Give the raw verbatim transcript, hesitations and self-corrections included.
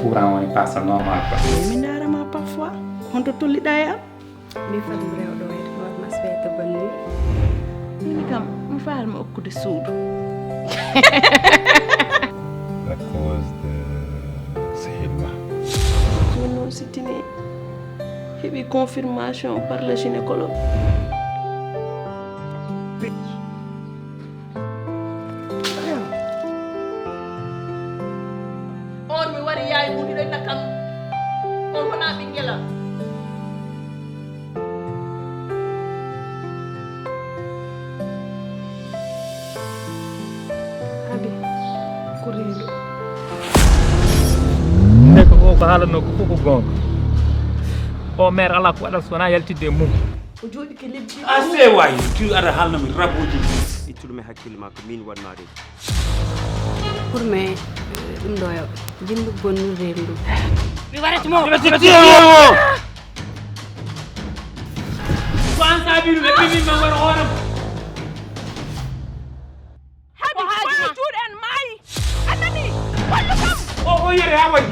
Courant woni pasa normal quoi. Mi ndaarama parfois honto tolliɗa e am. Mi fadum rewɗo wayde hoore mas wayde banni. Min kam mi faalma okkude suudu. À cause de Sehilma. Jooni noon si tini heɓi confirmation par le gynécologue. On mi wari yaayi mum hiɗo nakkam. On wona ɓinngel am. Habi ko reedu. Nde ko o ko haalanno ko fof ko goonga. O maire ala ko waɗal so wona yaltidde e mum. O jooɗike lebbi. Ase wayi tu aɗa haalna mi rabuji. Ittuɗum e hakkille ma ko min waɗma ɗum. Pour me ɗum ɗo yo jimɗo bonnu rendu. Mi warata mo. Ko an saabi ɗum e ɓiɓɓe men wona hooram. Habi woni juuɗe en maayi. Annani wallu kam. O o yere ha wayi.